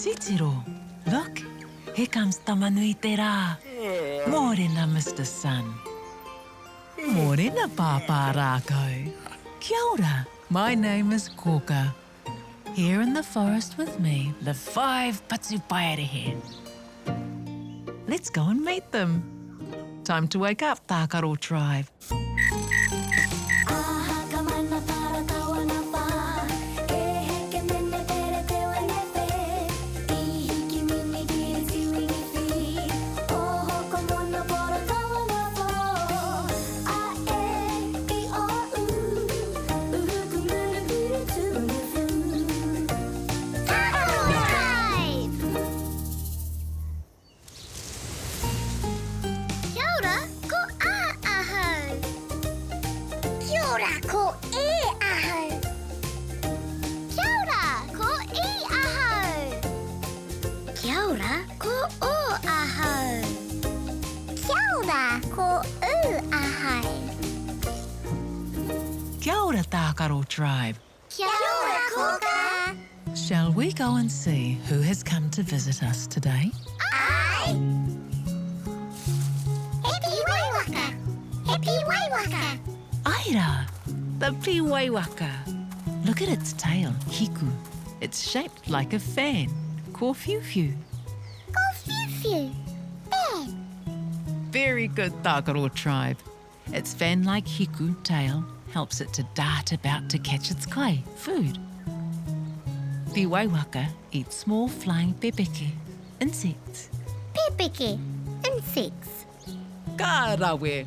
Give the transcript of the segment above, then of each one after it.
Titiro, look, here comes Tama-nui-te-rā. Mōrena, Mister Sun. Mōrena, Pāpā Rākau. Kia ora, my name is Kōka. Here in the forest with me live five patupaiarehe. Let's go and meet them. Time to wake up, Tākaro tribe. Kia ora, ko A ahau. Kia ora, ko E ahau. Kia ora, ko I ahau. Kia ora, ko O ahau. Kia ora, ko U ahau. Kia ora, Tākaro Tribe. Kia ora, Kōkā! Shall we go and see who has come to visit us today? Āe! He pīwaiwaka! He pīwaiwaka! Āe rā! The pīwaiwaka! Look at its tail, hiku. It's shaped like a fan. Kōwhiuwhiu. Kōwhiuwhiu! Fan! Very good, Tākaro Tribe. Its fan-like hiku, tail, helps it to dart about to catch its kai, food. Pīwaiwaka eats small flying pepeke, insects. Pepeke, insects. Ka rawe!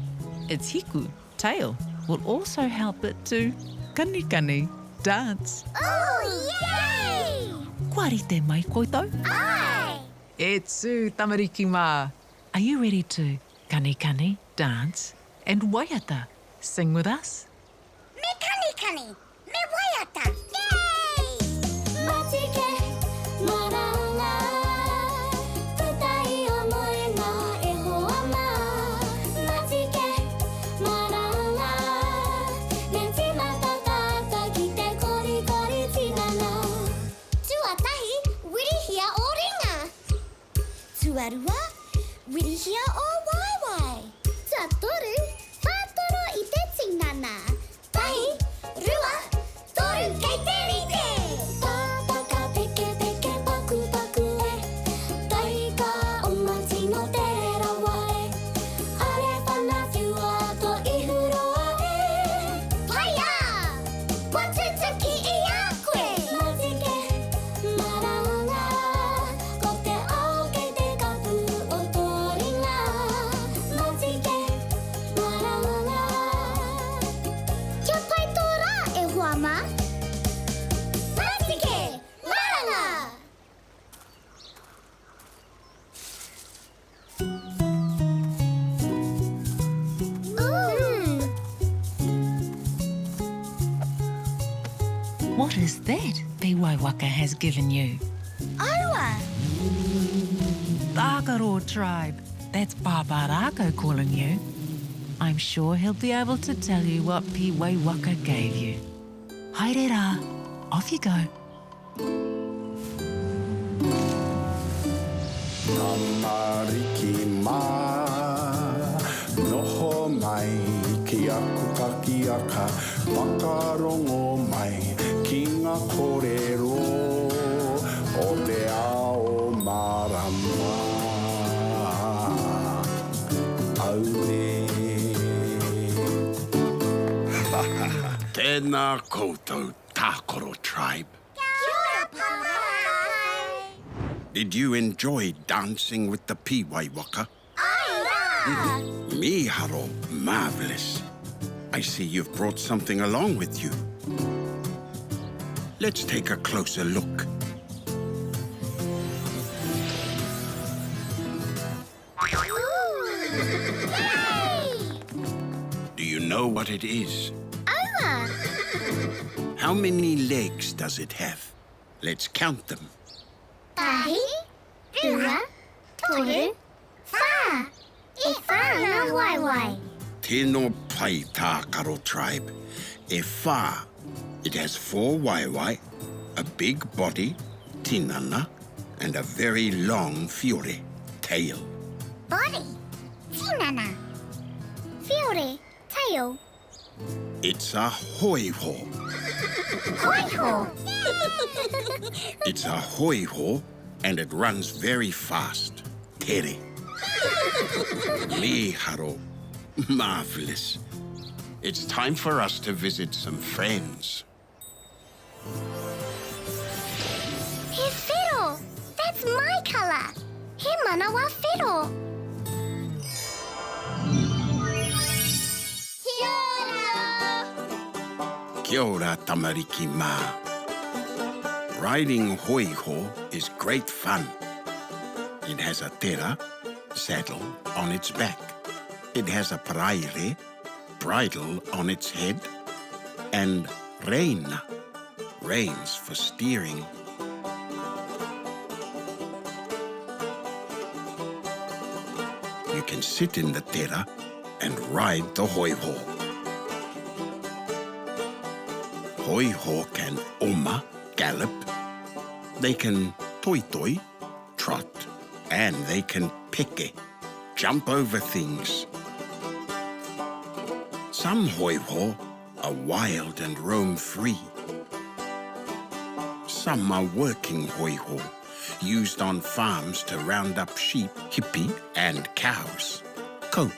Its hiku, tail, will also help it to kanikani, dance. Ooh, yay! Kua rite mai koutou? Āe! E tū, tamariki mā! Are you ready to kanikani, dance, and waiata, sing with us? Me kanikani, me waiata, yay! Matike, maranga, puta i o moenga e hoa mā. Matike, maranga, me tīmata tātou ki te korikori tinana. Tuatahi, wirihia ō ringa. Tuarua, wirihia ō waewae. Tuatoru, whātoro i te tinana. Tahi, rua, toru, kei te rite! Pāpaka pekepeke pakupaku e, Taika oma tino tere rawa e, Are whana whiua to ihuroa e. Paia! Kua tutuki i a koe! Matike, maranga, Ko te ao kei te kapu o tō ringa Matike, maranga. Kia pai tō rā e hoa mā. Matike, maranga! What is that Piwaiwaka has given you? Aua! Tākaro tribe! That's Pāpā Rākau calling you. I'm sure he'll be able to tell you what Piwaiwaka gave you. Haere rā, off you go. Tamariki mā, noho mai ki aku pakiaka, whakarongo mai ki ngā kōrero o te ao mārama. Auē. Tēnā koutou Tākaro tribe. Kia ora, Papa Rākau. Did you enjoy dancing with the pīwaiwaka? Āe rā! Mīharo, marvellous. I see you've brought something along with you. Let's take a closer look. Do you know what it is? Aua! How many legs does it have? Let's count them. Tahi, rua, toru, whā! E whā ngā waewae. Tino pai tākaro tribe. E whā. It has four waewae, a big body, tinana, and a very long whiore, tail. Body. Tinana. Whiore. Tail. It's a hoiho. Hoiho. It's a hoiho and it runs very fast. Tere. Miharo. Marvelous. It's time for us to visit some friends. He whero. That's my colour. He manawa whero. Kia ora! Kia ora, tamariki mā. Riding hoiho is great fun. It has a tera, saddle, on its back. It has a paraire, bridle on its head, and reina, reins for steering. You can sit in the tera and ride the hoiho. Hoiho can oma, gallop. They can toitoi, trot, and they can peke, jump over things. Some hoiho are wild and roam free. Some are working hoiho, used on farms to round up sheep, hipi, and cows. Ko.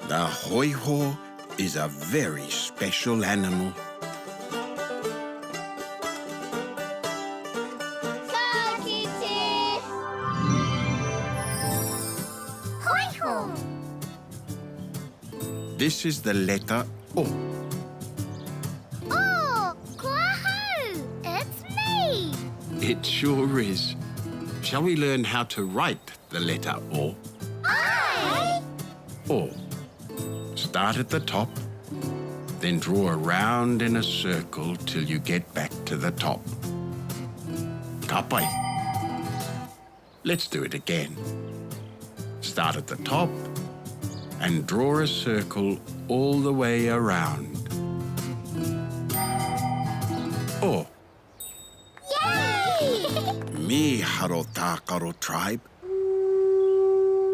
The hoiho is a very special animal. Ka kite! Hoiho! This is the letter O. Oh, ko ahau! It's me! It sure is. Shall we learn how to write the letter O? I! O. Start at the top, then draw a round in a circle till you get back to the top. Ka pai. Let's do it again. Start at the top and draw a circle all the way around. O. Yay! Miharo Tākaro tribe.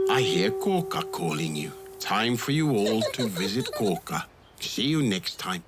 I hear Kōka calling you. Time for you all to visit Kōka. See you next time.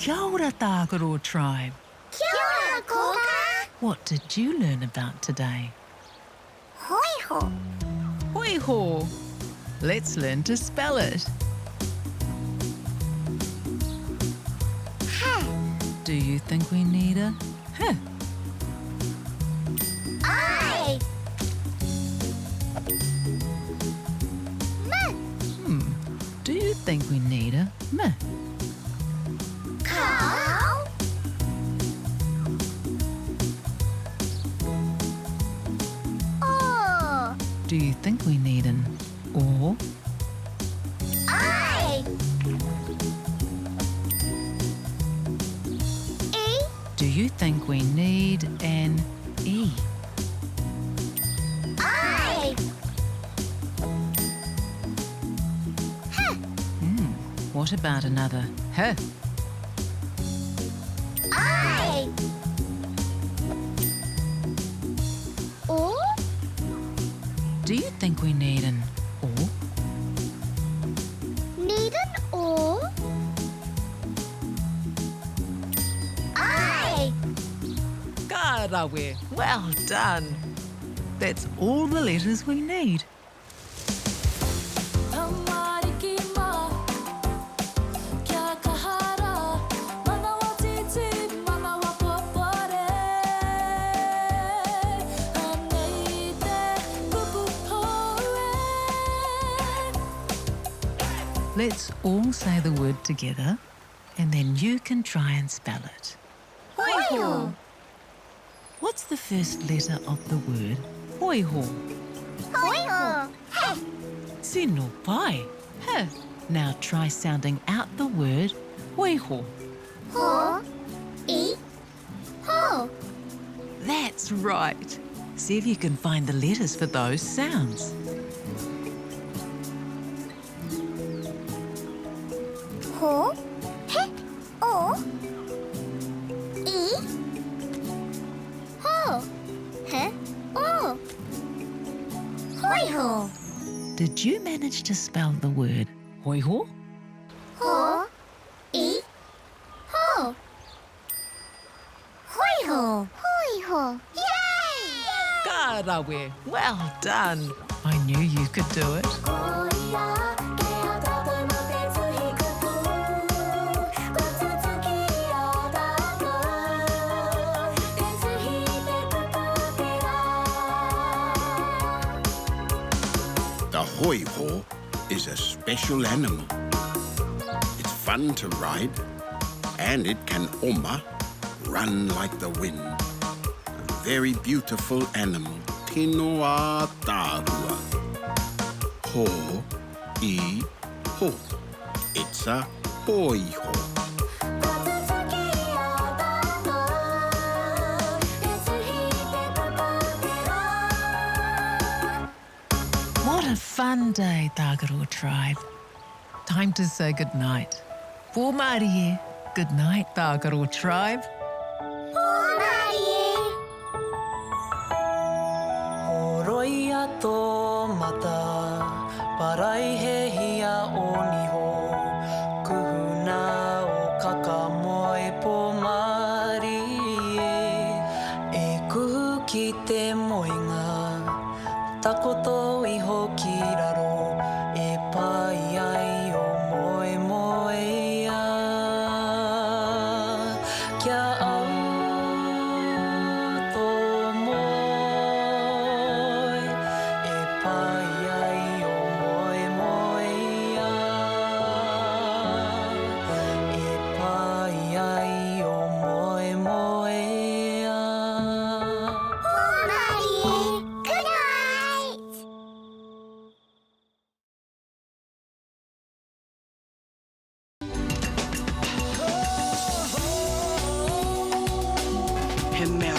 Kia ora, Tākaro tribe. Kia ora, Kōka! What did you learn about today? Hoiho. Hoiho. Let's learn to spell it. H. Do you think we need a H? I. M. Do you think we need a M? Cow. O. Do you think we need an O? I. E. Do you think we need an E? I. H. What about another H? I. O. Do you think we need an O? Need an O. I. Ka rawe. Well done. That's all the letters we need. Tamariki mā, kia kaha rā, manawa tītī, manawa popo. Let's all say the word together and then you can try and spell it. Hoiho. What's the first letter of the word hoiho? Hoiho. He. Tino pai. He. Now try sounding out the word hoiho. Ho. I. Ho. That's right. See if you can find the letters for those sounds. Ho. He. O. I. Ho. He. O. Hoiho. Did you manage to spell the word hoiho? Ho. I. Ho. Hoiho. Hoiho. Yay! Ka rawe. Well done. I knew you could do it. The hoiho is a special animal. It's fun to ride, and it can oma, run like the wind. A very beautiful animal. Tino ātaahua. Ho, i, ho. It's a hoiho. What a fun day, Tākaro tribe. Time to say goodnight. Pō mārie. Good night, Tākaro tribe. Pō mārie. Horoia tō mata, paraihehia o niho, kuhuna o kakamoe pō mārie. E kuhu ki te moenga, takoto iho ki raro, e pai ai o moemoeā. Kia au tō moe, e pai ai o moemoeā. E pai ai o moemoeā. Pō mārie. Good night. He mea